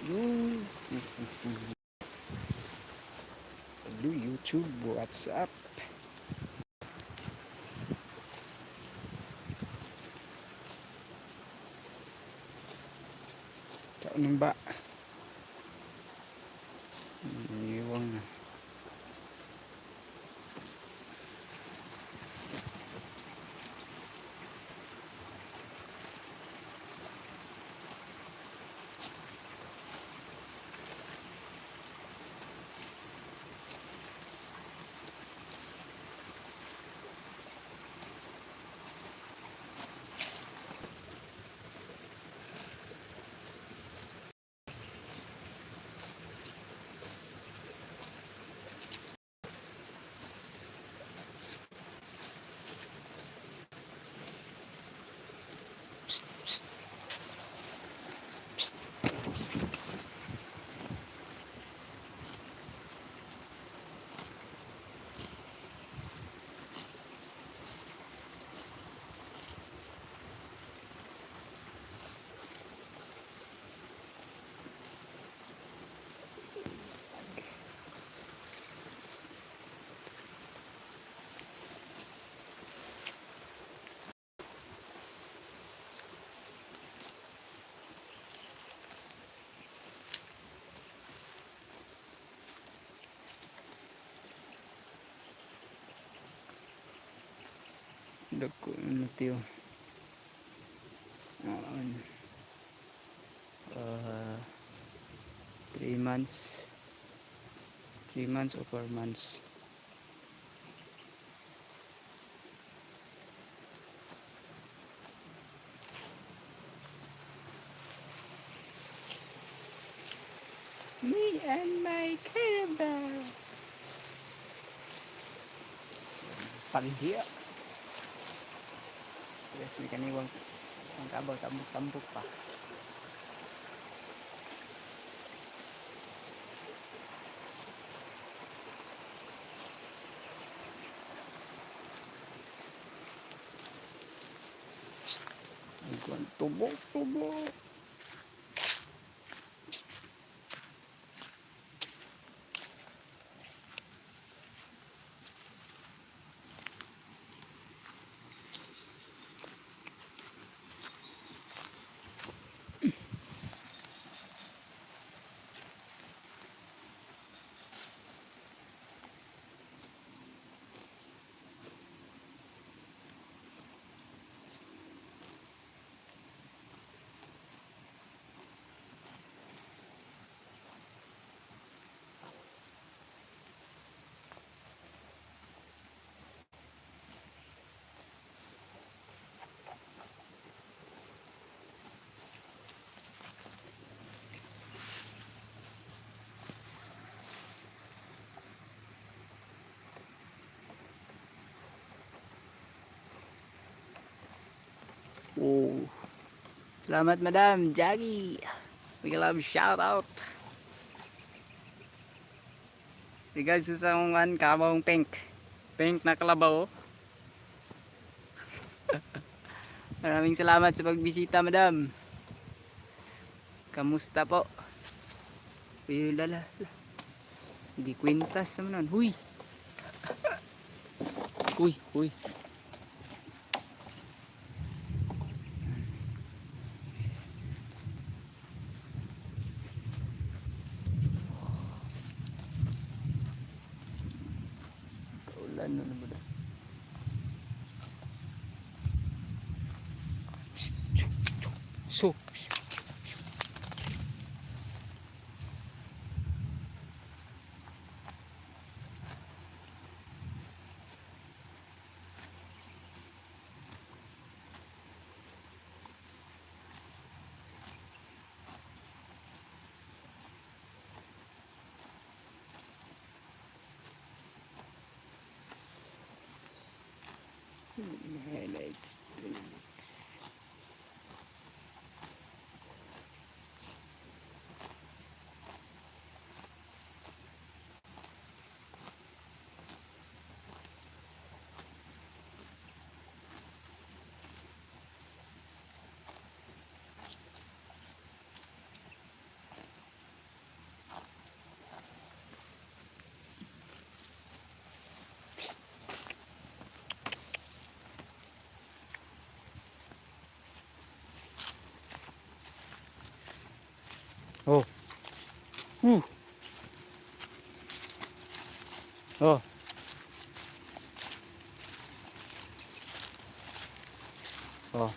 Hello. Hello, YouTube, what's up? Kaon ba? Iwang na. Psst, psst. Psst. Dagko na tiyo. Noon. 3 months. 3 months or 4 months. Me and my carabao. Paghiya. Yes, may kaniwang ang kabaw, tambok-tambok pa. Psst. Ang tubok, tubok. Psst. Oh. Salamat, Madam Jackie. Big love shout out. Regards sa akong kabawong pink. Pink na kalabaw. Oh. Maraming salamat sa pagbisita, Madam. Kamusta po? Uy, lala. Hindi kwintas naman nun. Huy! Uy, uy. Kaulan na naman. Psst, chu, chu. So, Oh. Oh. Oh. Oh.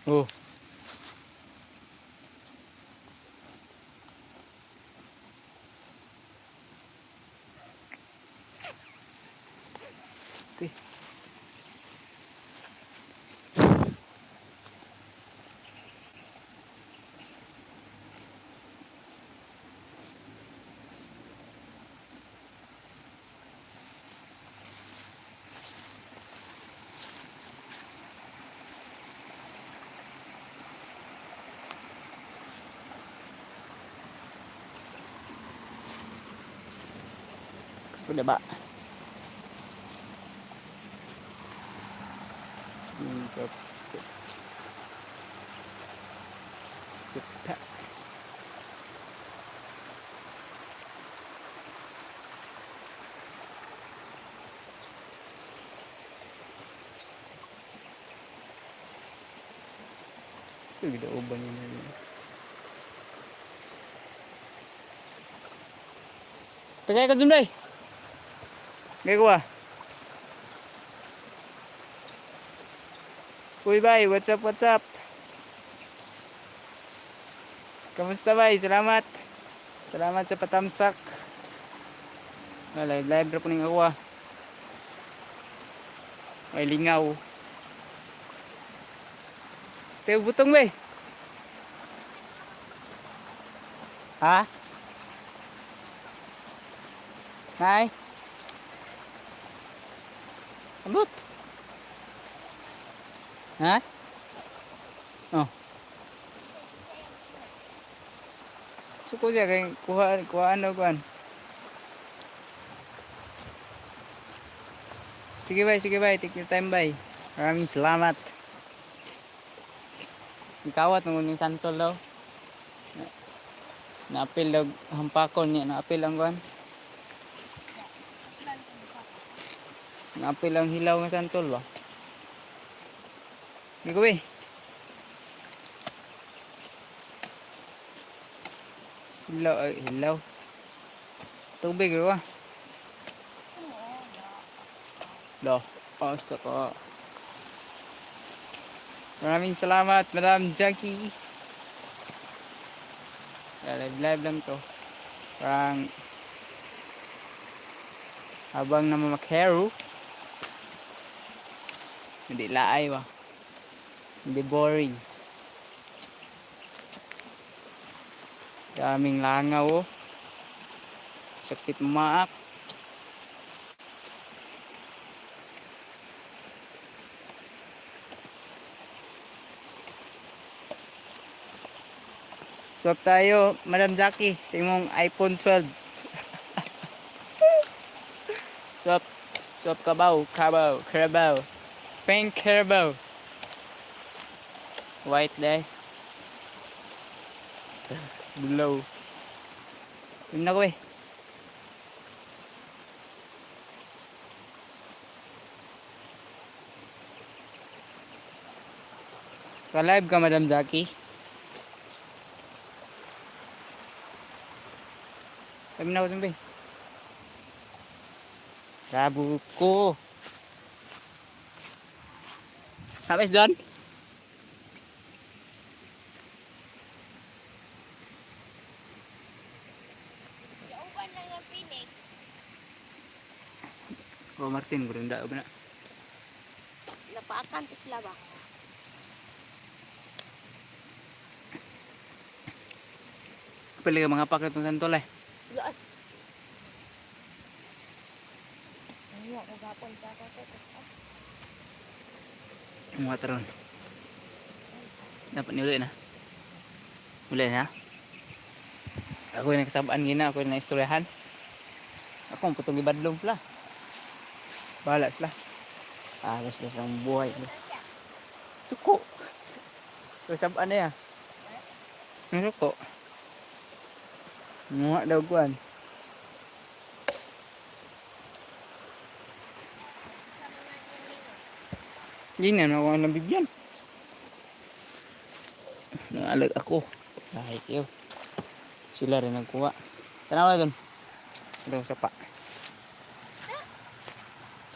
Oh. Okay. Udah, ba? Sepak. Ito, gidauban niya na. Tagay ka, Jumday! Gagawa. Uy, bye. What's up, what's up? Kamusta, bay? Salamat. Salamat sa patamsak. Ah, live live ra po ning ako ah. Ay, lingaw. Tayo butong, bay. Ha? Nay? Ambot. Ha? Oh. Suko siya kay kuha kuhaan daw kuan. Sige, bay, sige, bay, take your time, bay. Maraming salamat. Ikawat nung ning santol daw. Naapil daw hampakon niya, naapil ang kuan. Naapil ang hilaw nga santol ba? Hindi ko, bay. Hilaw, ay, hilaw. Tubig ba? Lo, asa ka. Maraming salamat, Madam Jackie. Yeah, live live lang to. Parang habang namamakero, hindi laay ba? Hindi boring. Daming langaw oh. Sakit maak. Swap tayo, Madam Jackie, sa imong iPhone 12. Swap, swap kabaw, kabaw, karabaw. Pink carabao. White day. Blue. Yun na ko eh. Ka-live ka, Madam Jackie? Kami na ko sumbi. Rabo ko. Habis doon? Pa Martin gurunda na. Napaakan sila ba? Pili ka mga paket ng santol eh. Ay. Ay, ako gapon sa ako. Ah. Mga taron. Dapat niuli na. Uli na. Ako yung nakasabaan gina, ako yung naistoryahan. Ako ang putong ibadlong pala. Bahala sila. Alas sila sa buhay. Suko. Kasabaan na ya. Ang suko. Mga daw kuan. Hindi na ako ang bigyan. Nangalag ako. Kahit yun. Sila rin nagkuha. Tanawa dun. Ito sa pa.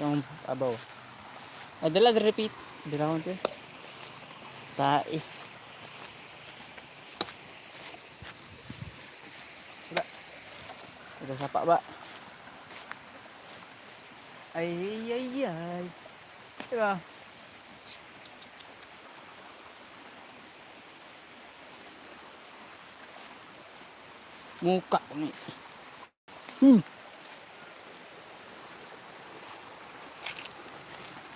Itong abaw. Ay, dala, repeat. Dala ko ito. Tae. Diba? Ito sa pa ba? Ay, ay, ay. Diba? Muka ni.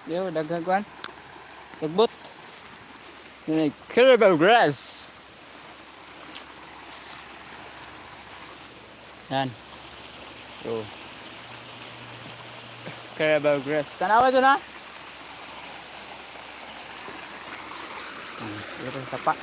Yo, daghang kuan. Tagbot. Yun ay Carabao grass. Yan. So, Carabao grass. Tanawa doon ha. Ito sa pa.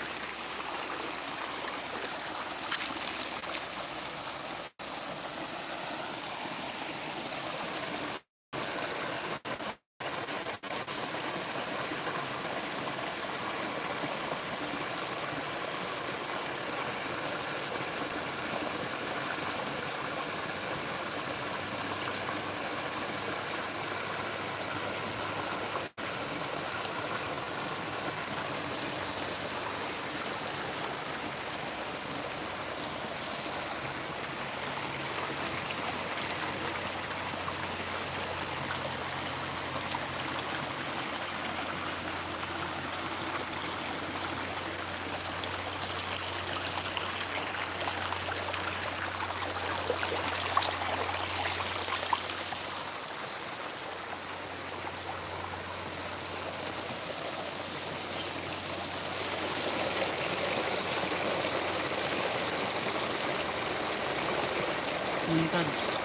Montage.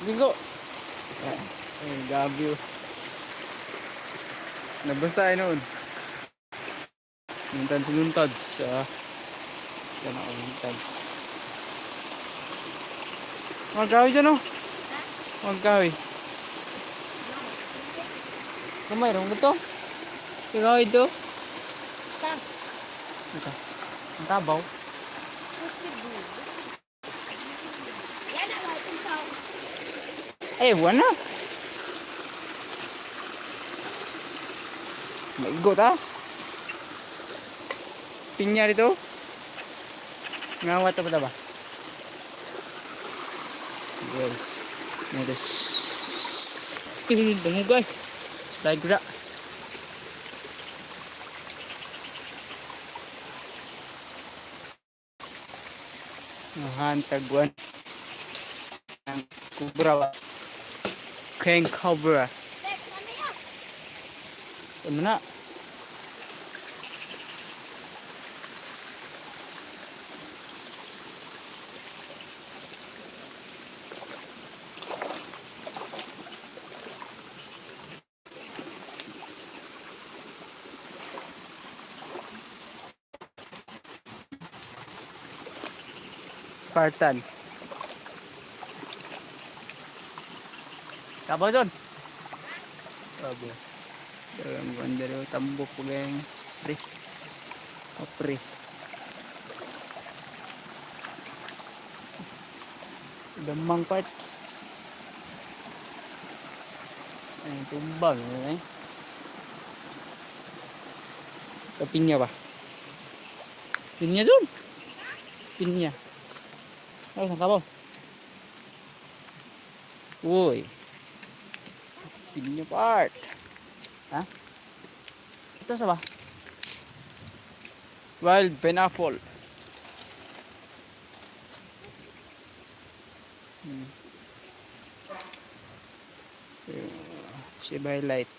Ligo. Ay, gabi, oh. Nabasa ay noon. Muntads, muntads. Ah. Yan ako, muntads. Mga kahoy dyan, oh. Mga kahoy. Kamay, ron to. Kahoy to. Ta. Ito. Ang kabaw. Yan na ba itong tao? Eh, buwan na. Maigot ah. Pinya dito. Ngawat apa ba? Guys. Nito. Dungugay. Slide ko na. Hantagwan. Ang kubra ba? King Cobra. Tek, ano yan? Ano na? Spartan. Kabaw zon. Kabo. Dalam bandero tambok ko geng. Pre. Oh, pre. Damang part. Ay, tumbang eh. Sa pinya ba? Pinya dun. Pinya. Oh, saan ka ba? Uy. Pinya part. Ha? Ito sa ba? Wild pineapple. Shibay light.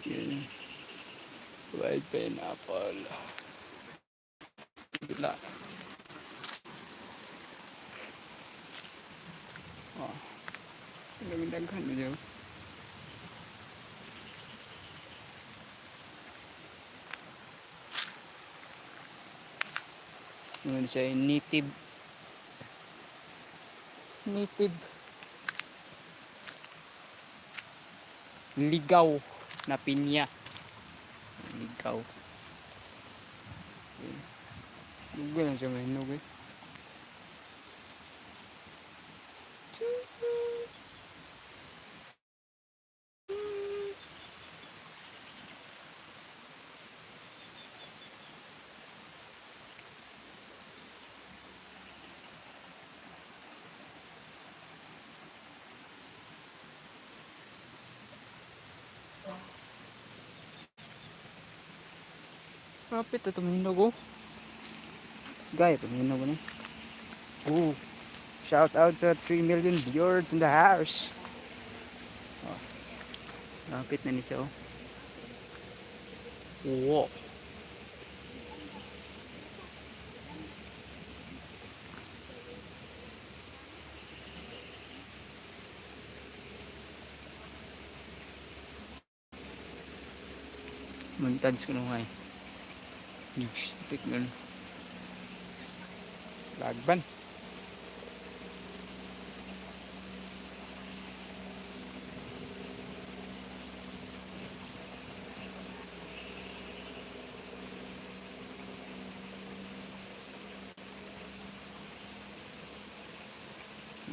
Yun. Wild pineapple. Bila. Oh. Ang daming daghan na dyan. Ngayon siya ay native. Native. Ligaw na pinya. Ligaw. Google lang siya may hinog eh. Kapit ito mahinog oh. Gaya pa mahinog ni. Oh. Shout out sa 3 million viewers in the house. Oh. Kapit na ni siya oh. Wow. Montage ko nung ay. Pick nun. Lagban.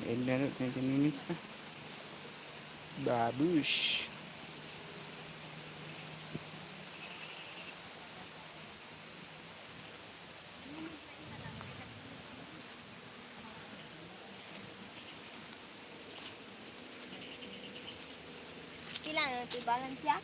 End na, 20 minutes na. Babush. Pila na ito balance ya?